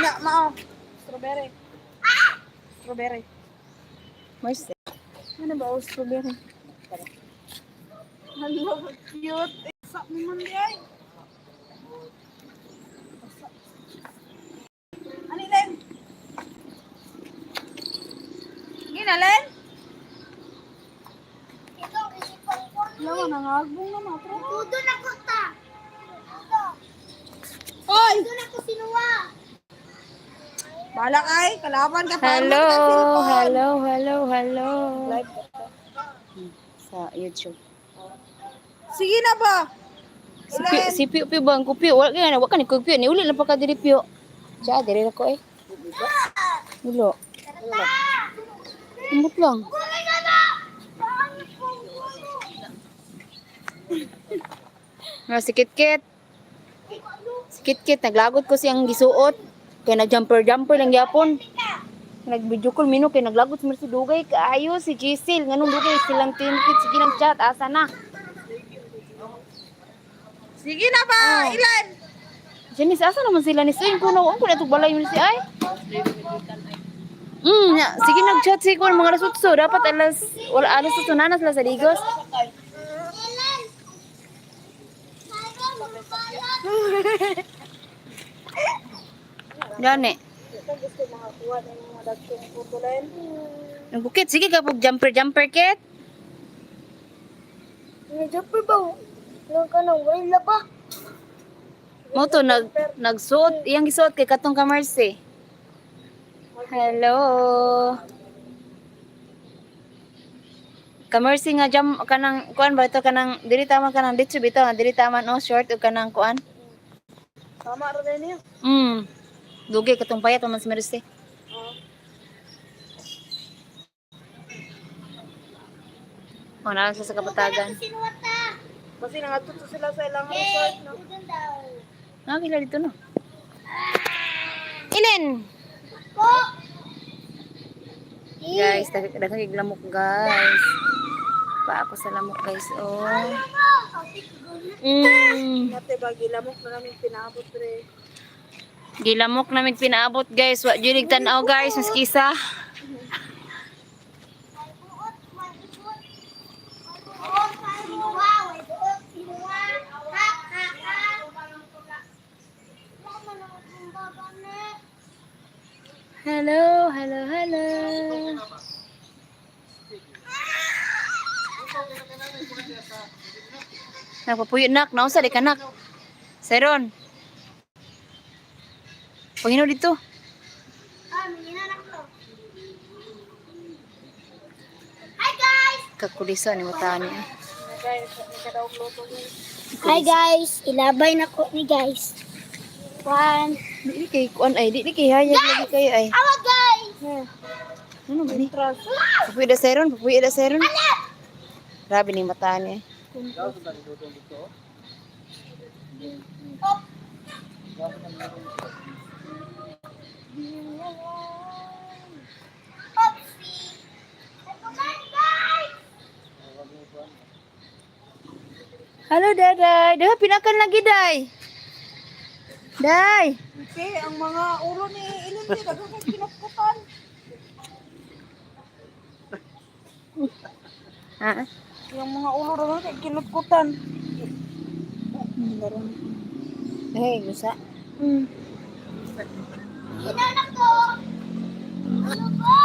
Na, mao. Strawberry. Strawberry. Mercy. Ano ba, oh, strawberry? Hello, cute. Sa mo man di ay. Ano, Len? Gina, Len? Ito ang isipan ko. Lawa, nangagbong na mga pro. Tudo na ko ta. Tudo. Hoy! Tudo na ko sinuwa. Bala kay, kalaban ka pa. Hello, hello, hello, hello. Live ka to. Sa YouTube. Sige na ba? Si Pio, si Pio, Pio ba ang kupyo? Wala kaya na, wala ka ni kupyo. Ni uli lang pa ka diri Pio. Siya, diri na ko eh. Ulo. Umot lang. Nga, si Kitkit. Si Kitkit, naglagot ko siyang gisuot. Kaya nag-jumper-jumper lang yapon. Nag-video call mino kay naglagot si Mercy dugay kaayo si Giselle nganong dugay silang tinkit sige nang chat asa na. Sige na ba? Ilan? Janice, asa naman sila ni Swing? Kuno, ang kuna itong balay mo si ay. Ya, sige nag-chat si kuno mga alas 8. Dapat alas, wala alas 8 na na sila sa Digos. Ellen. Gani. Ito gusto makakuha ng mga dagkong puto, Len. Ang bukit, sige ka pag jumper-jumper kit. Medyo pa ba? Nung ka nang wala ba? Mo to nagsuot, iyang gisuot kay katong ka Mercy. Hello. Ka Mercy nga jam kanang kuan ba ito kanang diri tama kanang ditso bitaw diri tama no short ug kanang kuan. Tama ra din niya. Dugay katong payat man si Mercy. Oh, naa siya sa kapatagan. Sinuwa ta. Kasi nangadto sila sa ilang resort, no? Tudo daw. Nakakila dito no. Ilin. Ko. Guys, daghang kay lamok guys. Pa ako sa lamok guys. Oh. Nate ba gilamok na namin pinaabot pre. Gilamok namin pinaabot guys. Wa jud tan-aw guys, mas kisa. May buot, may buot. May buot, sinuwa, may buot, sinuwa. Ha, ha, ha. Wala man ako kung babane. Hello, hello, hello. Nagpapuyo nak, nausa di ka nak. Seron. Pangino dito. Ah, minginan ako. Hi guys! Kakulisa ni matani. Guys, nakadaog luto guys. Hi guys! Ilabay na ko ni guys. One. Di kay kuan ay, di kay hayag lagi kayo ay. Awa guys! Ano ba ni? Trust. Papuyo da seron, papuyo da seron. Grabe ni matani. Op! Opsi! Ay, guys! Hello, Daday. Daha pinakan lagi, Day. Day. Okay, ang mga ulo ni Ilin di daghang kay kinatkutan. Ha? Yung mga ulo daghang kay kinutkutan. Hey, gusa. Hinanak ko! Ano ba?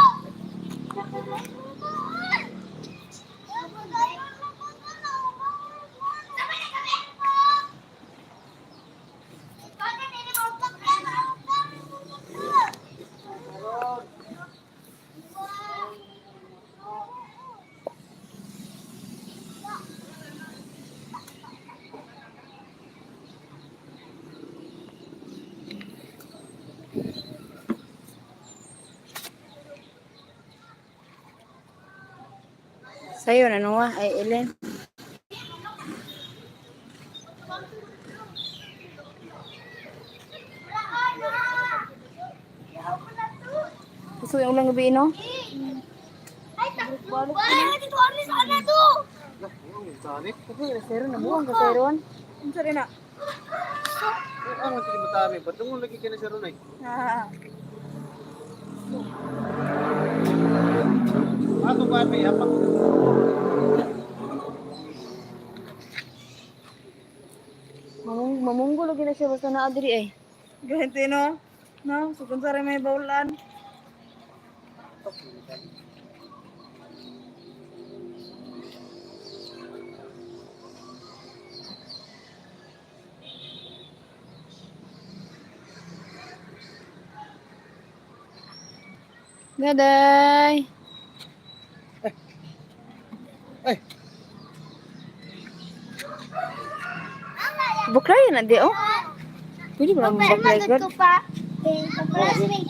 Sayo na nuwa ay Ellen. Gusto yung ulang gabi, no? Ay, takbo! Ay, dito kami sa ano to? Papuyo da seron, nabuang ka seron. Unsa rin na? Ano sige matami, ba't nung lagi ka na siya ron ay? Ah. Ato ba may hapak? Mamunggo lagi na siya basta naa diri ay. Ganito no? No, so kung saan may bawlan. Daday. Ay. Buklay na di oh. Pwede ba mo Pero buklay magod god? ko pa. Press me.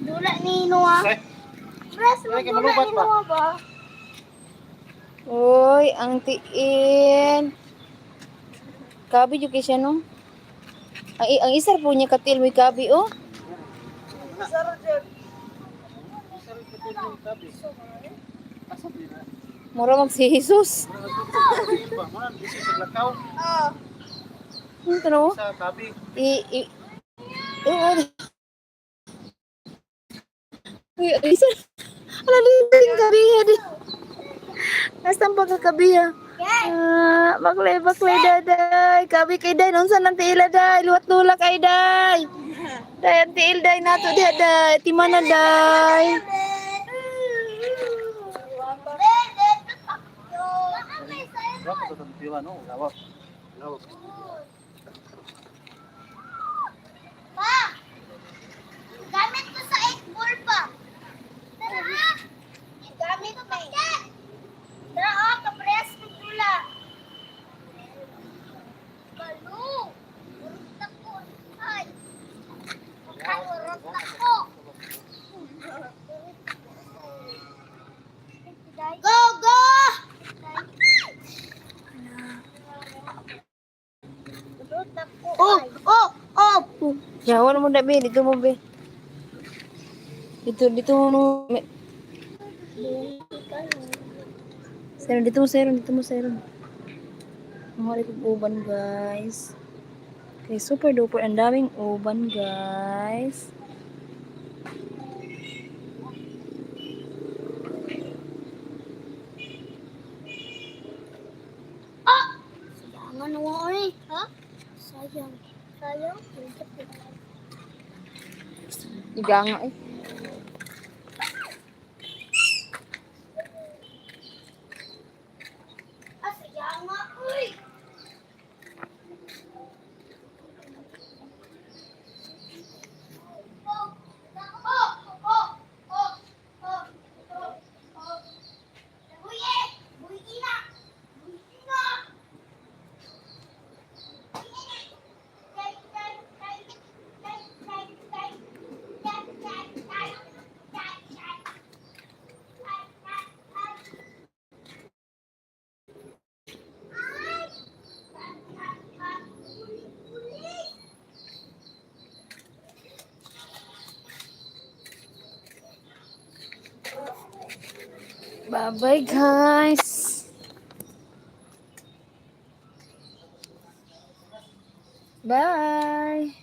Dula ni Noah. Ay, Press mo Ay, kay dula malubat ni pa. Noah ba? Uy, ang tiin. Kabi jud kay siya no. Ang isar po niya katil may kabi oh. Sarap dyan. Asa di na? Mura mag si Jesus. Ba, man, bisa sa lakaw, Ah. Ano to no? sa tabi. I i Oo. Uy, ang isar. Ala ding kabiha di. Asa ang pagkakabiha? Ah, baklay, baklay, daday. Kabi kay day, unsa nang tiila day? Luwat lula kay day. Day, ang tiil day nato diha day. Timana day. Wa ko sa tiwa no, lawak. Lawak. Pa! Gamit ko sa 8 ball pa. Tara! ah! Gamit ko pa. Tara oh, kapress ng dula. Balo! Urot ko. Ay! Urot na ko. Go, go! Oh, oh, oh! Yawan mo na be, dito mo be. Dito, dito mo. Sir, dito mo sir, dito mo sir. Mahal ko uban guys. Okay, super duper ang daming uban guys. Sayang ano eh. Ha? Sayang. Sayang? Iga nga eh. Ah, sayang nga. Uy! Oh, oh, oh, oh, oh, oh, oh. Uy, eh! Uy, ina! Uy, ina! Uy, ina! Tay, tay, tay, tay, tay, tay, tay, tay, tay, tay, tay. Ay! Bye-bye guys. Bye.